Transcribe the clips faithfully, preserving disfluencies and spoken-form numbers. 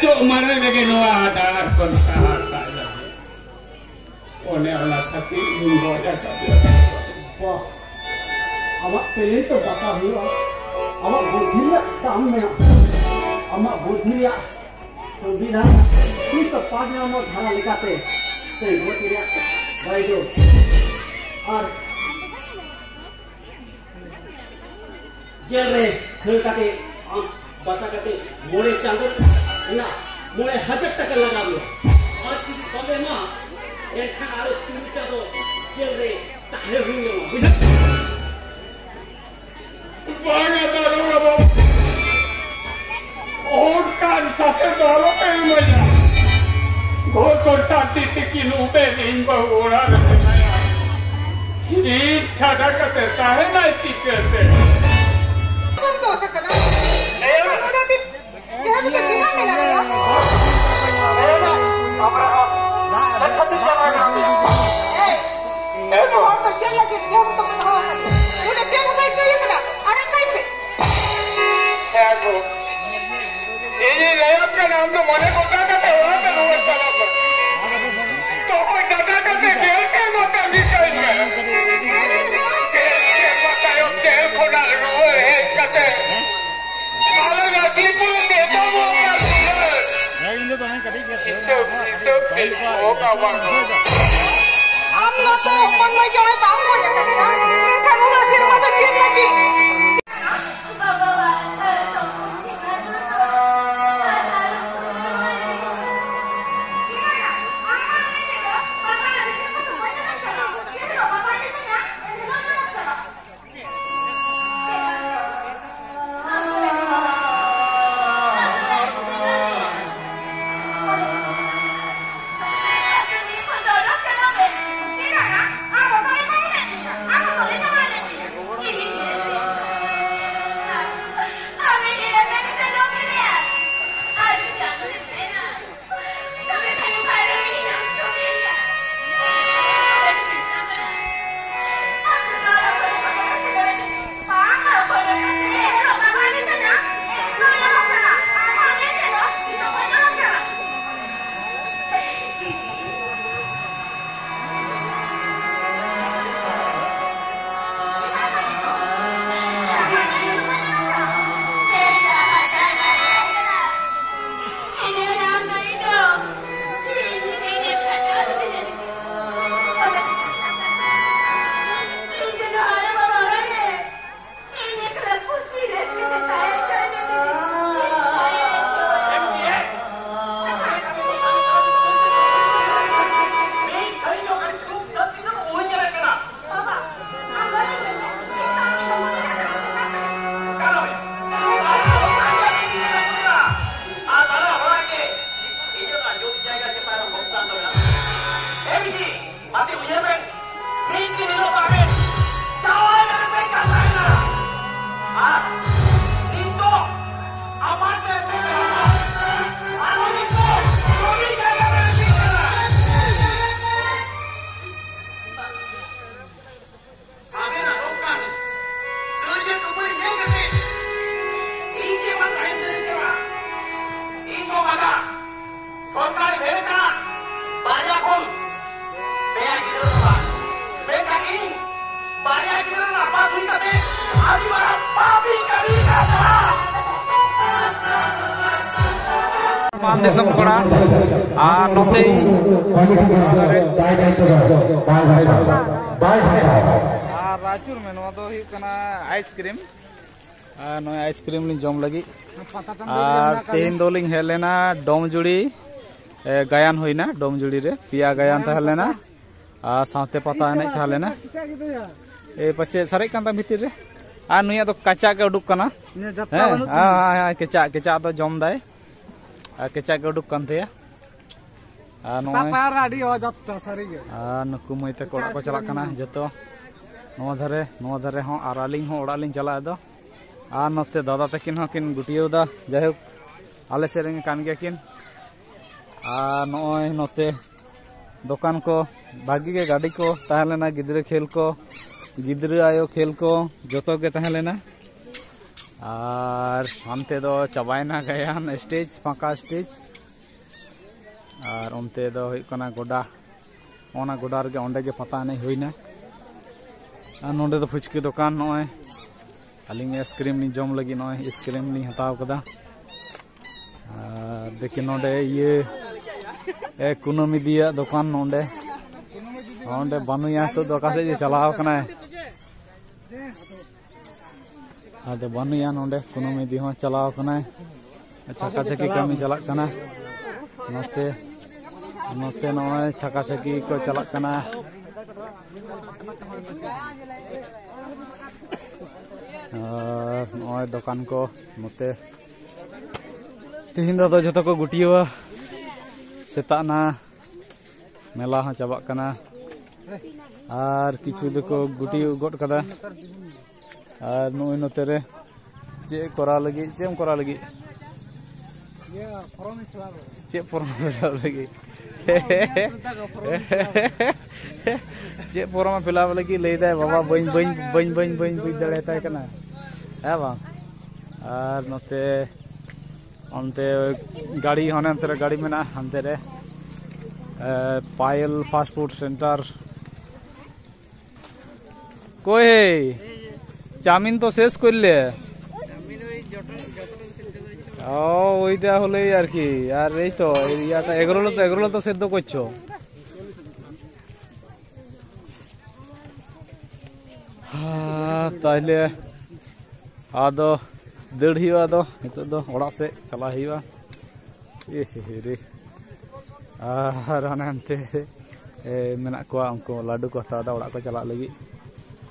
ᱢᱟᱲᱟᱝ ᱨᱮᱜᱮ ᱱᱚᱣᱟ ᱰᱟᱦᱟᱨ ᱠᱷᱚᱱ ᱥᱟᱦᱟ ᱠᱟᱜ ᱞᱟᱹᱜᱤᱫ᱾ ᱚᱱᱮ ᱚᱱᱟ ᱠᱷᱟᱹᱛᱤᱨ ᱤᱧ ᱜᱚᱡ ᱟᱠᱟᱫᱮᱭᱟ᱾ ᱵᱟᱦ, ᱟᱢᱟᱜ ᱛᱮᱜᱮ ᱛᱚ ᱵᱟᱛᱟᱣ ᱦᱩᱭᱩᱜᱼᱟ᱾ ᱟᱢᱟᱜ ᱵᱩᱫᱽᱫᱷᱤ ᱨᱮᱭᱟᱜ ᱫᱟᱢ ᱢᱮᱱᱟᱜᱼᱟ᱾ ᱟᱢᱟᱜ ᱵᱩᱫᱽᱫᱷᱤ ᱨᱮᱭᱟᱜ ᱥᱚᱝᱵᱤᱫᱷᱟᱱ ᱛᱤᱥ ᱦᱚᱸ ᱯᱟᱸᱪ ᱱᱚᱢᱵᱚᱨ ᱫᱷᱟᱨᱟ ᱞᱮᱠᱟᱛᱮ ᱛᱮ ᱜᱚᱡ ᱨᱮᱭᱟᱜ ᱵᱟᱭ ᱫᱚ ᱟᱨ ᱡᱮᱞ ᱨᱮ ᱠᱷᱟᱹᱲ ᱠᱟᱛᱮ, ᱟᱢ ᱵᱟᱥᱟ ᱠᱟᱛᱮ ᱢᱚᱬᱮ ᱪᱟᱸᱫᱚ ᱨᱮᱱᱟᱜ ᱢᱚᱬᱮ ᱦᱟᱡᱟᱨ ᱴᱟᱠᱟ ᱞᱟᱜᱟᱣ ᱢᱮᱭᱟ᱾ ᱟᱨ ᱡᱩᱫᱤ ᱵᱟᱢ ᱮᱢᱟ, ᱮᱱᱠᱷᱟᱱ ᱟᱨᱚ ᱛᱩᱨᱩᱭ ᱪᱟᱸᱫᱚ ᱡᱮᱞ ᱨᱮ ᱛᱟᱦᱮᱸ ᱦᱩᱭ ᱟᱢᱟ, ᱵᱩᱡᱷᱟᱹᱣ? ᱵᱟᱝᱟ ᱫᱟᱨᱳᱜᱟ ᱵᱟᱵᱩ, ᱚᱱᱠᱟᱱ ᱥᱟᱥᱮᱛ ᱫᱚ ᱟᱞᱚᱯᱮ ᱮᱢᱟᱹᱧᱟ᱾ ᱜᱷᱚᱨ ᱠᱷᱚᱱ ᱥᱟᱱᱛᱤ ᱛᱤᱠᱤᱱ ᱩᱵᱮᱱ ᱤᱧ ᱵᱟᱹᱦᱩ ᱚᱲᱟᱜ ᱨᱮ ᱢᱮᱱᱟᱭᱟ᱾ ᱤᱧ ᱪᱷᱟᱰᱟ ᱠᱟᱛᱮ ᱛᱟᱦᱮᱱᱟᱭ ᱪᱤᱠᱟᱹᱛᱮ? ᱵᱟᱢ ᱫᱳᱥ ᱟᱠᱟᱫᱟ᱾ ᱦᱮᱸ᱾ ᱚᱱᱟ ᱫᱤᱱ ᱡᱟᱦᱟᱸ ᱞᱮᱠᱟ ᱪᱮᱦᱨᱟ ᱢᱮᱱᱟᱜ ᱢᱮᱭᱟ᱾ ᱦᱮᱸ᱾ ᱮᱭ, ᱩᱱᱤ ᱦᱚᱲ ᱫᱚ ᱪᱮᱫ ᱞᱟᱹᱜᱤᱫ ᱡᱚᱢ ᱠᱚᱯᱮ ᱫᱚᱦᱚ ᱟᱠᱟᱫ? ᱩᱱᱤ ᱪᱮᱫ ᱦᱚᱸ ᱵᱟᱭ ᱠᱟᱹᱭ ᱟᱠᱟᱫᱟ᱾ ᱟᱲᱟᱜ ᱠᱟᱭ ᱯᱮ᱾ ᱦᱮᱸ ᱜᱳ᱾ ᱤᱧᱤᱧ ᱞᱟᱹᱭᱟᱢ ᱠᱟᱱᱟ, ᱟᱢ ᱫᱚ ᱢᱚᱱᱮ ᱜᱚᱴᱟ ᱠᱟᱛᱮ ᱚᱲᱟᱜ ᱛᱮ ᱨᱩᱣᱟᱹᱲ ᱪᱟᱞᱟᱜ ᱢᱮ᱾ ᱛᱚᱠᱚᱭ ᱫᱟᱠᱟ ᱠᱟᱛᱮ ᱡᱮᱞ ᱥᱮᱨᱢᱟ ᱛᱟᱺᱜᱤ ᱠᱟᱹᱧ ᱢᱮ᱾ ᱡᱮᱞ ᱥᱮᱨᱢᱟ ᱛᱟᱭᱚᱢ ᱡᱮᱞ ᱠᱷᱚᱱᱟᱜ ᱨᱩᱣᱟᱹᱲ ᱦᱮᱡ ᱠᱟᱛᱮ ᱟᱞᱮ ᱨᱟᱥᱤᱯᱩᱨ ᱱᱮᱛᱟ ᱵᱚᱱ ᱠᱟᱱ ᱫᱩᱞᱟᱹᱲ᱾ ᱦᱮᱸ, ᱤᱧ ᱫᱚ ᱫᱚᱢᱮᱧ ᱠᱟᱹᱴᱤᱡ ᱜᱮᱭᱟ ᱛᱚ᱾ ᱦᱤᱥᱟᱹᱵ, ᱦᱤᱥᱟᱹᱵ ᱛᱮ ᱵᱟᱝ ᱵᱩᱡᱷᱟᱹᱣ ᱫᱟ᱾ ᱟᱢ ᱫᱚ ᱥᱮ ᱦᱚᱯᱚᱱ ᱢᱟᱹᱭ ᱡᱟᱶᱟᱭ ᱵᱟᱢ ᱜᱚᱡ ᱟᱠᱟᱫᱮᱭᱟ, ᱮᱱᱠᱷᱟᱱ ᱩᱱᱟᱹᱜ ᱥᱮᱨᱢᱟ ᱫᱚ ᱪᱮᱫ ᱞᱟᱹᱜᱤᱫ? ᱢᱟᱱ ᱫᱤᱥᱚᱢ ᱠᱚᱲᱟ᱾ ᱟᱨ ᱱᱚᱛᱮ ᱟᱨ ᱨᱟᱭᱪᱩᱨ ᱢᱮ, ᱱᱚᱣᱟ ᱫᱚ ᱦᱩᱭᱩᱜ ᱠᱟᱱᱟ ᱟᱭᱤᱥᱠᱨᱤᱢ᱾ ᱟᱨ ᱱᱚᱜᱼᱚᱭ ᱟᱭᱤᱥᱠᱨᱤᱢ ᱞᱤᱧ ᱡᱚᱢ ᱞᱟᱹᱜᱤᱫ᱾ ᱟᱨ ᱛᱮᱦᱮᱧ ᱫᱚᱞᱤᱧ ᱦᱮᱡ ᱞᱮᱱᱟ ᱰᱚᱢᱡᱩᱲᱤ, ᱮ, ᱜᱟᱭᱟᱱ ᱦᱩᱭᱱᱟ ᱰᱚᱢᱡᱩᱲᱤ ᱨᱮ, ᱯᱮᱭᱟ ᱜᱟᱭᱟᱱ ᱛᱟᱦᱮᱸ ᱞᱮᱱᱟ᱾ ᱟᱨ ᱥᱟᱶᱛᱮ ᱯᱟᱛᱟ ᱮᱱᱮᱡ ᱛᱟᱦᱮᱸ ᱞᱮᱱᱟ᱾ ᱮ, ᱯᱟᱪᱮ ᱥᱟᱨᱮᱡ ᱠᱟᱱ ᱛᱟᱢ ᱵᱷᱤᱛᱤᱨ ᱨᱮ? ᱟᱨ ᱱᱩᱭᱟᱜ ᱫᱚ ᱠᱟᱪᱟ ᱜᱮ ᱩᱰᱩᱠ ᱠᱟᱱᱟ᱾ ᱦᱮᱸ, ᱦᱮᱸ, ᱦᱮᱸ, ᱠᱮᱪᱟᱜ, ᱠᱮᱪᱟᱜ ᱫᱚ ᱡᱚᱢ ᱫᱟᱭ᱾ ᱟᱨ ᱠᱮᱪᱟᱜ ᱜᱮ ᱩᱰᱩᱠ ᱠᱟᱱ ᱛᱟᱭᱟ᱾ ᱟᱨ ᱱᱚᱜᱼᱚᱭ ᱯᱟᱭᱨᱟ ᱟᱹᱰᱤ ᱚᱡᱟᱯᱛᱟ ᱥᱟᱹᱨᱤ ᱜᱮ᱾ ᱟᱨ ᱱᱩᱠᱩ ᱢᱟᱹᱭ ᱛᱟᱠᱚ ᱚᱲᱟᱜ ᱠᱚ ᱪᱟᱞᱟᱜ ᱠᱟᱱᱟ ᱡᱚᱛᱚ᱾ ᱱᱚᱣᱟ ᱫᱷᱟᱨᱮ, ᱱᱚᱣᱟ ᱫᱷᱟᱨᱮ ᱦᱚᱸ, ᱟᱨ ᱟᱹᱞᱤᱧ ᱦᱚᱸ ᱚᱲᱟᱜ ᱞᱤᱧ ᱪᱟᱞᱟᱜᱼᱟ ᱟᱫᱚ᱾ ᱟᱨ ᱱᱚᱛᱮ ᱫᱟᱫᱟ ᱛᱟᱹᱠᱤᱱ ᱦᱚᱸ ᱠᱤᱱ ᱜᱩᱴᱭᱟᱹᱣ ᱫᱟ᱾ ᱡᱟᱭᱦᱳᱠ, ᱟᱞᱮ ᱥᱮᱫ ᱨᱮᱱ ᱠᱟᱱ ᱜᱮᱭᱟ ᱠᱤᱱ᱾ ᱟᱨ ᱱᱚᱜᱼᱚᱭ ᱱᱚᱛᱮ ᱫᱚᱠᱟᱱ ᱠᱚ, ᱵᱷᱟᱜᱤ ᱜᱮ ᱜᱟᱹᱰᱤ ᱠᱚ ᱛᱟᱦᱮᱸ ᱞᱮᱱᱟ, ᱜᱤᱫᱽᱨᱟᱹ ᱠᱷᱮᱞ ᱠᱚ, ᱜᱤᱫᱽᱨᱟᱹ ᱟᱭᱳ ᱠᱷᱮᱞ ᱠᱚ, ᱡᱚᱛᱚ ᱜᱮ ᱛᱟᱦᱮᱸ ᱞᱮᱱᱟ᱾ ᱟᱨ ᱦᱟᱱᱛᱮ ᱫᱚ ᱪᱟᱵᱟᱭᱮᱱᱟ ᱜᱟᱭᱟᱱ ᱥᱴᱮᱡᱽ, ᱯᱷᱟᱸᱠᱟ ᱥᱴᱮᱡᱽ᱾ ᱟᱨ ᱚᱱᱛᱮ ᱫᱚ ᱦᱩᱭᱩᱜ ᱠᱟᱱᱟ ᱜᱚᱰᱟ, ᱚᱱᱟ ᱜᱚᱰᱟ ᱨᱮᱜᱮ, ᱚᱸᱰᱮ ᱜᱮ ᱯᱟᱛᱟ ᱮᱱᱮᱡ ᱦᱩᱭᱱᱟ᱾ ᱟᱨ ᱱᱚᱸᱰᱮ ᱫᱚ ᱯᱷᱩᱪᱠᱟᱹ ᱫᱚᱠᱟᱱ᱾ ᱱᱚᱜᱼᱚᱭ ᱟᱹᱞᱤᱧ ᱟᱭᱤᱥᱠᱨᱤᱢ ᱞᱤᱧ ᱡᱚᱢ ᱞᱟᱹᱜᱤᱫ, ᱱᱚᱜᱼᱚᱭ ᱟᱭᱤᱥᱠᱨᱤᱢ ᱞᱤᱧ ᱦᱟᱛᱟᱣ ᱠᱟᱫᱟ᱾ ᱟᱨ ᱫᱮᱠᱷᱤ ᱱᱚᱸᱰᱮ ᱤᱭᱟᱹ, ᱮ, ᱠᱩᱱᱟᱹᱢᱤ ᱫᱤᱭᱟᱜ ᱫᱚᱠᱟᱱ ᱱᱚᱸᱰᱮ, ᱱᱚᱸᱰᱮ ᱵᱟᱹᱱᱩᱭᱟ, ᱱᱤᱛᱚᱜ ᱫᱚ ᱚᱠᱟ ᱥᱮᱫ ᱡᱮ ᱪᱟᱞᱟᱣ ᱠᱟᱱᱟᱭ᱾ ᱟᱫᱚ ᱵᱟᱹᱱᱩᱭᱟ ᱱᱚᱸᱰᱮ, ᱠᱩᱱᱟᱹᱢᱤ ᱫᱤ ᱦᱚᱸ ᱪᱟᱞᱟᱣ ᱠᱟᱱᱟᱭ᱾ ᱪᱷᱟᱠᱟ ᱪᱷᱟᱠᱤ ᱠᱟᱹᱢᱤ ᱪᱟᱞᱟᱜ ᱠᱟᱱᱟ᱾ ᱱᱚᱛᱮ, ᱱᱚᱛᱮ ᱱᱚᱜᱼᱚᱭ ᱪᱷᱟᱠᱟ ᱪᱷᱟᱠᱤ ᱠᱚ ᱪᱟᱞᱟᱜ ᱠᱟᱱᱟ᱾ ᱟᱨ ᱱᱚᱜᱼᱚᱭ ᱫᱚᱠᱟᱱ ᱠᱚ ᱱᱚᱛᱮ᱾ ᱛᱮᱦᱮᱧ ᱫᱚ ᱟᱫᱚ ᱡᱷᱚᱛᱚ ᱠᱚ ᱜᱩᱴᱭᱟᱹᱣᱟ᱾ ᱥᱮᱛᱟᱜ ᱱᱟ, ᱢᱮᱞᱟ ᱦᱚᱸ ᱪᱟᱵᱟᱜ ᱠᱟᱱᱟ᱾ ᱟᱨ ᱠᱤᱪᱷᱩ ᱫᱚᱠᱚ ᱜᱩᱴᱭᱟᱹᱣ ᱜᱚᱫ ᱠᱟᱫᱟ᱾ ᱟᱨ ᱱᱩᱜᱼᱩᱭ ᱱᱚᱛᱮ ᱨᱮ ᱪᱮᱫ ᱠᱚᱨᱟᱣ ᱞᱟᱹᱜᱤᱫ, ᱪᱮᱫ ᱮᱢ ᱠᱚᱨᱟᱣ ᱞᱟᱹᱜᱤᱫ? ᱪᱮᱫ ᱯᱷᱚᱨᱚᱢ ᱯᱷᱤᱞᱟᱯ ᱞᱟᱹᱜᱤᱫ? ᱪᱮᱫ ᱯᱷᱚᱨᱚᱢ ᱯᱷᱤᱞᱟᱯ ᱞᱟᱹᱜᱤᱫ ᱞᱟᱹᱭ ᱫᱟᱭ ᱵᱟᱵᱟ, ᱵᱟᱹᱧ, ᱵᱟᱹᱧ, ᱵᱟᱹᱧ, ᱵᱟᱹᱧ, ᱵᱟᱹᱧ ᱵᱩᱡᱽ ᱫᱟᱲᱮᱭᱟᱛᱟᱭ ᱠᱟᱱᱟ᱾ ᱦᱮᱸ ᱵᱟᱝ? ᱟᱨ ᱱᱚᱛᱮ ᱚᱱᱛᱮ ᱜᱟᱹᱲᱤ, ᱦᱟᱱᱮ ᱚᱱᱛᱮ ᱨᱮ ᱜᱟᱹᱲᱤ ᱢᱮᱱᱟᱜᱼᱟ, ᱦᱟᱱᱛᱮ ᱨᱮ, ᱮ, ᱯᱟᱭᱮᱞ ᱯᱷᱟᱥᱴ ᱯᱷᱩᱰ ᱥᱮᱱᱴᱟᱨ᱾ কই? চাউমিন তো শেষ করলে। ও, ওইটা হলেই আর কি। আর এই তো, এই ইয়াটা, এগরোল তো, এগরোল তো সেদ্ধ করছো। ᱦᱮᱸ, ᱛᱟᱦᱞᱮ ᱟᱫᱚ ᱫᱟᱹᱲ ᱦᱩᱭᱩᱜᱼᱟ, ᱟᱫᱚ ᱱᱤᱛᱚᱜ ᱫᱚ ᱚᱲᱟᱜ ᱥᱮᱫ ᱪᱟᱞᱟᱜ ᱦᱩᱭᱩᱜᱼᱟ᱾ ᱮ ᱦᱮ ᱦᱮ ᱨᱮ᱾ ᱟᱨ ᱦᱟᱱᱮ ᱦᱟᱱᱛᱮ, ᱮ, ᱢᱮᱱᱟᱜ ᱠᱚᱣᱟ, ᱩᱱᱠᱩ ᱞᱟᱹᱰᱩ ᱠᱚ ᱦᱟᱛᱟᱣ ᱮᱫᱟ ᱚᱲᱟᱜ ᱠᱚ ᱪᱟᱞᱟᱜ ᱞᱟᱹᱜᱤᱫ᱾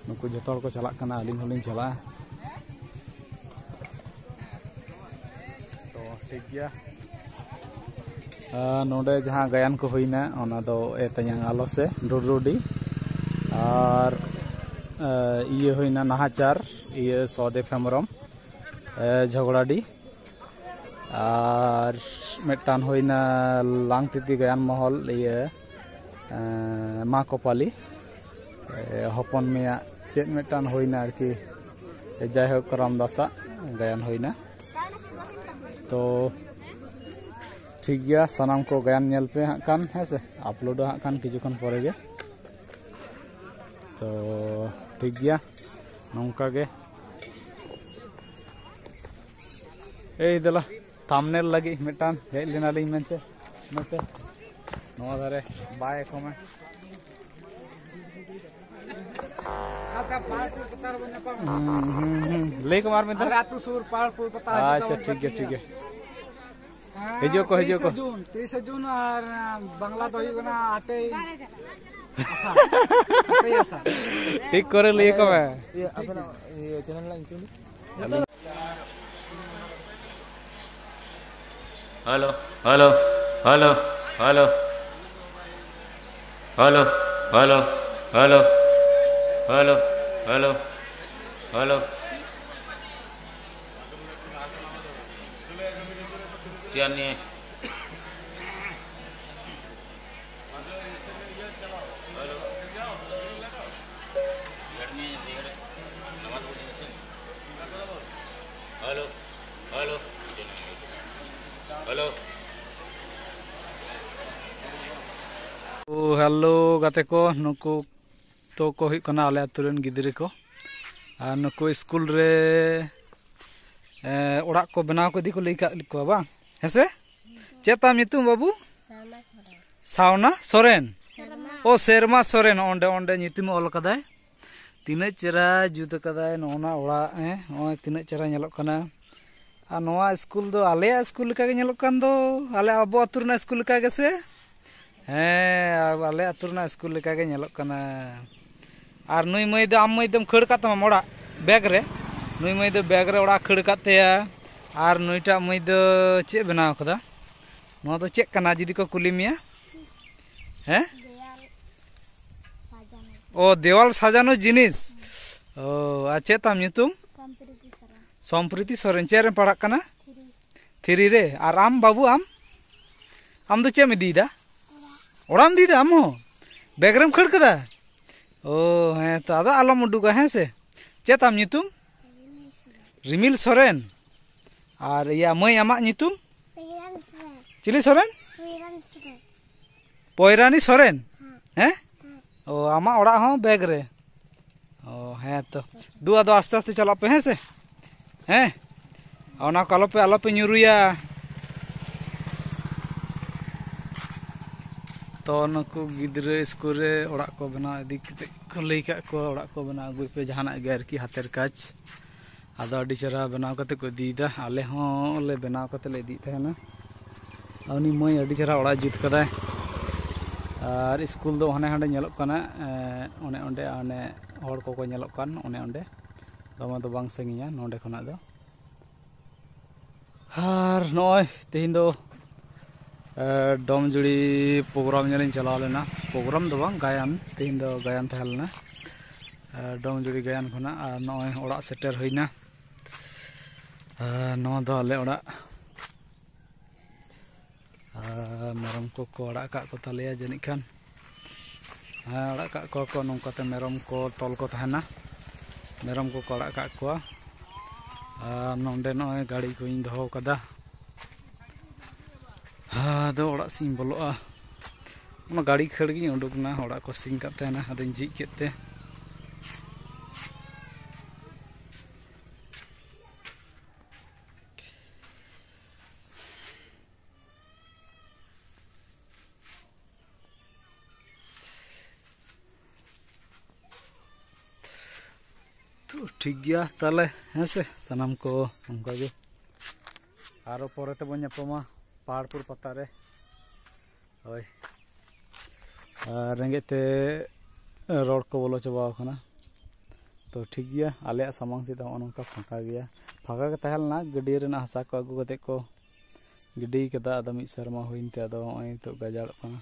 ᱱᱩᱠᱩ ᱡᱚᱛᱚ ᱦᱚᱲ ᱠᱚ ᱪᱟᱞᱟᱜ ᱠᱟᱱᱟ, ᱟᱹᱞᱤᱧ ᱦᱚᱸᱞᱤᱧ ᱪᱟᱞᱟᱜᱼᱟ᱾ ᱛᱚ, ᱴᱷᱤᱠ ᱜᱮᱭᱟ᱾ ᱟᱨ ᱱᱚᱰᱮ ᱡᱟᱦᱟᱸ ᱜᱟᱭᱟᱱ ᱠᱚ ᱦᱩᱭᱱᱟ, ᱚᱱᱟ ᱫᱚ ᱮ ᱛᱮᱧᱟᱝ ᱟᱞᱚ ᱥᱮ ᱰᱩᱰᱨᱩᱰᱤ, ᱟᱨ, ᱮ, ᱤᱭᱟᱹ ᱦᱩᱭᱱᱟ ᱱᱟᱦᱟᱪᱟᱨ, ᱤᱭᱟᱹ ᱥᱚᱦᱚᱫᱮᱵ ᱦᱮᱢᱵᱨᱚᱢ, ᱮ, ᱡᱷᱚᱜᱽᱲᱟᱰᱤ, ᱟᱨ ᱢᱤᱫᱴᱟᱝ ᱦᱩᱭᱱᱟ ᱞᱟᱝᱛᱤᱛᱤ ᱜᱟᱭᱟᱱ ᱢᱚᱦᱚᱞ, ᱤᱭᱟᱹ, ᱮ, ᱢᱟ ᱠᱚᱯᱟᱞᱤ, ᱮ, ᱦᱚᱯᱚᱱ ᱢᱮᱭᱟ ᱪᱮᱫ ᱢᱤᱫᱴᱟᱝ ᱦᱩᱭᱱᱟ ᱟᱨᱠᱤ, ᱡᱟᱭᱦᱳᱠ ᱨᱟᱢᱫᱟᱥᱟᱜ ᱜᱟᱭᱟᱱ ᱦᱩᱭᱱᱟ᱾ ᱛᱚ, ᱴᱷᱤᱠ ᱜᱮᱭᱟ, ᱥᱟᱱᱟᱢ ᱠᱚ ᱜᱟᱭᱟᱱ ᱧᱮᱞ ᱯᱮ ᱦᱟᱸᱜ ᱠᱷᱟᱱ, ᱦᱮᱸ ᱥᱮ, ᱟᱯᱞᱳᱰᱚᱜᱼᱟ ᱦᱟᱸᱜ ᱠᱷᱟᱱ ᱠᱤᱪᱷᱩ ᱠᱷᱚᱱ ᱯᱚᱨᱮ ᱜᱮ᱾ ᱛᱚ, ᱴᱷᱤᱠ ᱜᱮᱭᱟ, ᱱᱚᱝᱠᱟ ᱜᱮ᱾ ᱮᱭ ᱫᱮᱞᱟ, ᱛᱷᱟᱢᱵᱱᱮᱞ ᱞᱟᱹᱜᱤᱫ ᱢᱤᱫᱴᱟᱝ ᱦᱮᱡ ᱞᱮᱱᱟᱞᱤᱧ ᱢᱮᱱᱛᱮ, ᱱᱚᱛᱮ, ᱱᱚᱣᱟ ᱫᱷᱟᱨᱮ ᱵᱟᱭ ᱮᱠᱷᱚᱱ ᱢᱮ᱾ ᱟᱪᱪᱷᱟ, ᱯᱟᱦᱟᱲᱯᱩᱨ ᱯᱟᱛᱟ ᱨᱮᱵᱚᱱ ᱧᱟᱯᱟᱢᱟ᱾ ᱦᱩᱸ, ᱦᱩᱸ, ᱦᱩᱸ᱾ ᱞᱟᱹᱭ ᱠᱚᱢ ᱟᱨ ᱢᱤᱫ ᱫᱷᱟᱣ᱾ ᱟᱞᱮ ᱟᱹᱛᱩ ᱥᱩᱨ ᱯᱟᱦᱟᱲᱯᱩᱨ ᱯᱟᱛᱟ, ᱟᱪᱪᱷᱟ, ᱡᱚᱛᱚ ᱦᱚᱲ ᱴᱷᱤᱠ ᱜᱮᱭᱟ, ᱠᱷᱟᱹᱛᱤᱨ ᱴᱷᱤᱠ ᱜᱮᱭᱟ᱾ ᱦᱮᱸ, ᱦᱤᱡᱩᱜ ᱠᱚ, ᱦᱤᱡᱩᱜ ᱠᱚ᱾ ᱛᱤᱨᱤᱥᱮ ᱡᱩᱱ, ᱛᱤᱨᱤᱥᱮ ᱡᱩᱱ ᱟᱨ, ᱟᱸ, ᱵᱟᱝᱞᱟ ᱫᱚ ᱦᱩᱭᱩᱜ ᱠᱟᱱᱟ ᱟᱴᱮᱭ ᱟᱥᱟᱲ᱾ ᱟᱴᱮᱭ ᱟᱥᱟᱲ᱾ ᱴᱷᱤᱠ ᱠᱚᱨᱮ ᱞᱟᱹᱭ ᱟᱠᱚ ᱢᱮ᱾ ᱤᱭᱟᱹ, ᱟᱵᱮᱱᱟᱜ, ᱤᱭᱟᱹ, ᱪᱮᱱᱮᱞ ᱨᱮᱱᱟᱜ ᱧᱩᱛᱩᱢ ᱫᱚ? Hello, hello, hello, hello. Hello, hello, hello, hello, hello, hello. ᱪᱮᱫ ᱱᱤᱭᱮ? Hello, hello, hello. ᱳ, ᱦᱮᱞᱳ ᱜᱟᱛᱮ ᱠᱚ, ᱱᱩᱠᱩ ᱛᱚ ᱠᱚ ᱦᱩᱭᱩᱜ ᱠᱟᱱᱟ ᱟᱞᱮ ᱟᱹᱛᱩ ᱨᱮᱱ ᱜᱤᱫᱽᱨᱟᱹ ᱠᱚ᱾ ᱟᱨ ᱱᱩᱠᱩ ᱥᱠᱩᱞ ᱨᱮ ᱮ, ᱚᱲᱟᱜ ᱠᱚ ᱵᱮᱱᱟᱣ ᱠᱚ ᱤᱫᱤ ᱠᱚ ᱞᱟᱹᱭ ᱠᱟᱜ ᱠᱚᱣᱟ ᱵᱟᱝ? ᱦᱮᱸᱥᱮ? ᱪᱮᱫ ᱛᱟᱢ ᱧᱩᱛᱩᱢ ᱵᱟᱹᱵᱩ? ᱥᱟᱨᱢᱟ ᱥᱚᱨᱮᱱ᱾ ᱚ, ᱥᱮᱨᱢᱟ ᱥᱚᱨᱮᱱ᱾ ᱚᱸᱰᱮ, ᱚᱸᱰᱮ ᱧᱩᱛᱩᱢ ᱚᱞ ᱠᱟᱫᱟᱭ᱾ ᱛᱤᱱᱟᱹᱜ ᱪᱮᱦᱨᱟ ᱡᱩᱛ ᱠᱟᱫᱟᱭ ᱱᱚᱜᱼᱚ ᱱᱟ ᱚᱲᱟᱜ, ᱦᱮᱸ? ᱱᱚᱜᱼᱚᱭ ᱛᱤᱱᱟᱹᱜ ᱪᱮᱦᱨᱟ ᱧᱮᱞᱚᱜ ᱠᱟᱱᱟ᱾ ᱟᱨ ᱱᱚᱣᱟ ᱥᱠᱩᱞ ᱫᱚ ᱟᱞᱮᱭᱟᱜ ᱥᱠᱩᱞ ᱞᱮᱠᱟ ᱜᱮ ᱧᱮᱞᱚᱜ ᱠᱟᱱ ᱫᱚ, ᱟᱞᱮ ᱟᱵᱚ ᱟᱹᱛᱩ ᱨᱮᱱᱟᱜ ᱥᱠᱩᱞ ᱞᱮᱠᱟ ᱜᱮ ᱥᱮ? ᱦᱮᱸ, ᱟᱞᱮ ᱟᱹᱛᱩ ᱨᱮᱱᱟᱜ ᱥᱠᱩᱞ ᱞᱮᱠᱟ ᱜᱮ ᱧᱮᱞᱚᱜ ᱠᱟᱱᱟ᱾ ᱟᱨ ᱱᱩᱭ ᱢᱟᱹᱭ ᱫᱚ, ᱟᱢ ᱢᱟᱹᱭ ᱫᱚᱢ ᱠᱷᱟᱹᱲ ᱠᱟᱫ ᱛᱟᱢᱟ ᱚᱲᱟᱜ ᱵᱮᱜᱽ ᱨᱮ? ᱱᱩᱭ ᱢᱟᱹᱭ ᱫᱚ ᱵᱮᱜᱽ ᱨᱮ ᱚᱲᱟᱜ ᱠᱷᱟᱹᱲ ᱠᱟᱫ ᱛᱟᱭᱟ᱾ ᱟᱨ ᱱᱩᱭᱴᱟᱜ ᱢᱟᱹᱭ ᱫᱚ ᱪᱮᱫ ᱵᱮᱱᱟᱣ ᱠᱟᱫᱟ? ᱱᱚᱣᱟ ᱫᱚ ᱪᱮᱫ ᱠᱟᱱᱟ ᱡᱩᱫᱤ ᱠᱚ ᱠᱩᱞᱤ ᱢᱮᱭᱟ? ᱦᱮᱸ? ᱫᱮᱣᱟᱞ ᱥᱟᱡᱟᱱ᱾ ᱚ, ᱫᱮᱣᱟᱞ ᱥᱟᱡᱟᱱᱚ ᱡᱤᱱᱤᱥ᱾ ᱚ, ᱟᱨ ᱪᱮᱫ ᱛᱟᱢ ᱧᱩᱛᱩᱢ? ᱥᱚᱢᱯᱨᱤᱛᱤ ᱥᱚᱨᱮᱱ᱾ ᱥᱚᱢᱯᱨᱤᱛᱤ ᱥᱚᱨᱮᱱ᱾ ᱪᱮᱫ ᱨᱮᱢ ᱯᱟᱲᱦᱟᱜ ᱠᱟᱱᱟ? ᱛᱷᱨᱤ᱾ ᱛᱷᱨᱤ ᱨᱮ᱾ ᱟᱨ ᱟᱢ ᱵᱟᱹᱵᱩ, ᱟᱢ? ᱟᱢ ᱫᱚ ᱪᱮᱫ ᱮᱢ ᱤᱫᱤᱭᱮᱫᱟ? ᱚᱲᱟᱜ ᱮᱢ ᱤᱫᱤᱭᱮᱫᱟ ᱟᱢ ᱦᱚᱸ? ᱵᱮᱜᱽ ᱨᱮᱢ ᱠᱷᱟᱹᱲ ᱠᱟᱫᱟ? ᱚ, ᱦᱮᱸ ᱛᱚ, ᱟᱫᱚ ᱟᱞᱚᱢ ᱩᱰᱩᱠᱟ, ᱦᱮᱸ ᱥᱮ? ᱪᱮᱫ ᱛᱟᱢ ᱧᱩᱛᱩᱢ? ᱨᱤᱢᱤᱞ ᱥᱚᱨᱮᱱ᱾ ᱟᱨ ᱤᱭᱟᱹ, ᱢᱟᱹᱭ, ᱟᱢᱟᱜ ᱧᱩᱛᱩᱢ? ᱯᱚᱭᱨᱟᱱ ᱥᱚᱨᱮᱱ᱾ ᱪᱤᱞᱤ ᱥᱚᱨᱮᱱ? ᱯᱚᱭᱨᱟᱱ ᱥᱚᱨᱮᱱ᱾ ᱯᱚᱭᱨᱟᱱᱤ ᱥᱚᱨᱮᱱ? ᱦᱮᱸ? ᱦᱮᱸ᱾ ᱚ, ᱟᱢᱟᱜ ᱚᱲᱟᱜ ᱦᱚᱸ ᱵᱮᱜᱽ ᱨᱮ᱾ ᱚ, ᱦᱮᱸ ᱛᱚ᱾ ᱫᱩ, ᱟᱫᱚ ᱟᱥᱛᱮ ᱟᱥᱛᱮ ᱪᱟᱞᱟᱜ ᱯᱮ, ᱦᱮᱸ ᱥᱮ? ᱦᱮᱸ? ᱚᱱᱟ ᱠᱚ ᱟᱞᱚᱯᱮ, ᱟᱞᱚᱯᱮ ᱧᱩᱨᱩᱭᱟ᱾ ᱛᱚ, ᱱᱩᱠᱩ ᱜᱤᱫᱽᱨᱟᱹ ᱥᱠᱩᱞ ᱨᱮ ᱚᱲᱟᱜ ᱠᱚ ᱵᱮᱱᱟᱣ ᱤᱫᱤ ᱠᱟᱛᱮ ᱠᱚ ᱞᱟᱹᱭ ᱠᱟᱜ ᱠᱚᱣᱟ, ᱚᱲᱟᱜ ᱠᱚ ᱵᱮᱱᱟᱣ ᱟᱹᱜᱩᱭ ᱯᱮ, ᱡᱟᱦᱟᱱᱟᱜ ᱜᱮ ᱟᱨᱠᱤ ᱦᱟᱛᱮᱨ ᱠᱟᱡᱽ᱾ ᱟᱫᱚ ᱟᱹᱰᱤ ᱪᱮᱦᱨᱟ ᱵᱮᱱᱟᱣ ᱠᱟᱛᱮ ᱠᱚ ᱤᱫᱤᱭᱮᱫᱟ, ᱟᱞᱮ ᱦᱚᱸ ᱞᱮ ᱵᱮᱱᱟᱣ ᱠᱟᱛᱮ ᱞᱮ ᱤᱫᱤᱭᱮᱫ ᱛᱟᱦᱮᱱᱟ᱾ ᱟᱨ ᱩᱱᱤ ᱢᱟᱹᱭ ᱟᱹᱰᱤ ᱪᱮᱦᱨᱟ ᱚᱲᱟᱜ ᱡᱩᱛ ᱠᱟᱫᱟᱭ᱾ ᱟᱨ ᱥᱠᱩᱞ ᱫᱚ ᱦᱟᱱᱮ ᱦᱟᱸᱰᱮ ᱧᱮᱞᱚᱜ ᱠᱟᱱᱟ, ᱮᱸ, ᱚᱱᱮ ᱚᱸᱰᱮ, ᱚᱱᱮ ᱦᱚᱲ ᱠᱚᱠᱚ ᱧᱮᱞᱚᱜ ᱠᱟᱱ, ᱚᱱᱮ ᱚᱸᱰᱮ᱾ ᱫᱚᱢᱮ ᱫᱚ ᱵᱟᱝ ᱥᱟᱺᱜᱤᱧᱟ ᱱᱚᱸᱰᱮ ᱠᱷᱚᱱᱟᱜ ᱫᱚ᱾ ᱟᱨ ᱱᱚᱜᱼᱚᱭ ᱛᱮᱦᱮᱧ ᱫᱚ, ᱮ, ᱰᱚᱢᱡᱩᱲᱤ ᱯᱨᱳᱜᱨᱟᱢ ᱧᱮᱞᱤᱧ ᱪᱟᱞᱟᱣ ᱞᱮᱱᱟ᱾ ᱯᱨᱳᱜᱨᱟᱢ ᱫᱚ ᱵᱟᱝ, ᱜᱟᱭᱟᱱ᱾ ᱛᱮᱦᱮᱧ ᱫᱚ ᱜᱟᱭᱟᱱ ᱛᱟᱦᱮᱸ ᱞᱮᱱᱟ, ᱮ, ᱰᱚᱢᱡᱩᱲᱤ ᱜᱟᱭᱟᱱ ᱠᱷᱚᱱᱟᱜ᱾ ᱟᱨ ᱱᱚᱜᱼᱚᱭ ᱚᱲᱟᱜ ᱥᱮᱴᱮᱨ ᱦᱩᱭᱱᱟ᱾ ᱟᱨ ᱱᱚᱣᱟ ᱫᱚ ᱟᱞᱮ ᱚᱲᱟᱜ᱾ ᱟᱨ ᱢᱮᱨᱚᱢ ᱠᱚᱠᱚ ᱟᱲᱟᱜ ᱟᱠᱟᱫ ᱠᱚ ᱛᱟᱞᱮᱭᱟ ᱡᱟᱹᱱᱤᱡ ᱠᱷᱟᱱ᱾ ᱦᱮᱸ, ᱟᱲᱟᱜ ᱟᱠᱟᱫ ᱠᱚᱣᱟ ᱠᱚ ᱱᱚᱝᱠᱟᱛᱮ, ᱢᱮᱨᱚᱢ ᱠᱚ ᱛᱚᱞ ᱠᱚ ᱛᱟᱦᱮᱱᱟ᱾ ᱢᱮᱨᱚᱢ ᱠᱚᱠᱚ ᱟᱲᱟᱜ ᱟᱠᱟᱫ ᱠᱚᱣᱟ᱾ ᱟᱨ ᱱᱚᱸᱰᱮ ᱱᱚᱜᱼᱚᱭ ᱜᱟᱹᱲᱤ ᱠᱚᱧ ᱫᱚᱦᱚ ᱠᱟᱫᱟ᱾ ᱟᱫᱚ ᱚᱲᱟᱜ ᱥᱮᱫ ᱤᱧ ᱵᱚᱞᱚᱜᱼᱟ᱾ ᱚᱱᱟ ᱜᱟᱹᱲᱤ ᱠᱷᱟᱹᱲ ᱜᱤᱧ ᱩᱰᱩᱠ ᱮᱱᱟ, ᱚᱲᱟᱜ ᱠᱚ ᱥᱤᱧ ᱠᱟᱫ ᱛᱟᱦᱮᱱᱟ, ᱟᱫᱚᱧ ᱡᱷᱤᱡ ᱠᱮᱫ ᱛᱮ᱾ ᱴᱷᱤᱠ ᱜᱮᱭᱟ ᱛᱟᱦᱚᱞᱮ, ᱦᱮᱸ ᱥᱮ, ᱥᱟᱱᱟᱢ ᱠᱚ ᱚᱱᱠᱟ ᱜᱮ᱾ ᱟᱨᱚ ᱯᱚᱨᱮ ᱛᱮᱵᱚᱱ ᱧᱟᱯᱟᱢᱟ ᱯᱟᱦᱟᱲᱯᱩᱨ ᱯᱟᱛᱟ ᱨᱮ᱾ ᱦᱳᱭ᱾ ᱟᱨ ᱨᱮᱸᱜᱮᱡ ᱛᱮ ᱨᱚᱲ ᱠᱚ ᱵᱚᱞᱚ ᱪᱟᱵᱟᱣ ᱠᱟᱱᱟ᱾ ᱛᱚ ᱴᱷᱤᱠ ᱜᱮᱭᱟ, ᱟᱞᱮᱭᱟᱜ ᱥᱟᱢᱟᱝ ᱥᱮᱫ ᱫᱚ ᱦᱚᱸᱜᱼᱚ ᱱᱚᱝᱠᱟ ᱯᱷᱟᱸᱠᱟ ᱜᱮᱭᱟ᱾ ᱯᱷᱟᱸᱠᱟ ᱜᱮ ᱛᱟᱦᱮᱸ ᱞᱮᱱᱟ, ᱜᱟᱹᱰᱭᱟᱹ ᱨᱮᱱᱟᱜ ᱦᱟᱥᱟ ᱠᱚ ᱟᱹᱜᱩ ᱠᱟᱛᱮ ᱠᱚ ᱜᱤᱰᱤ ᱠᱟᱫᱟ᱾ ᱟᱫᱚ ᱢᱤᱫ ᱥᱮᱨᱢᱟ ᱦᱩᱭᱮᱱ ᱛᱮ ᱟᱫᱚ ᱦᱚᱸᱜᱼᱚᱭ ᱱᱤᱛᱚᱜ ᱜᱟᱡᱟᱲᱚᱜ ᱠᱟᱱᱟ᱾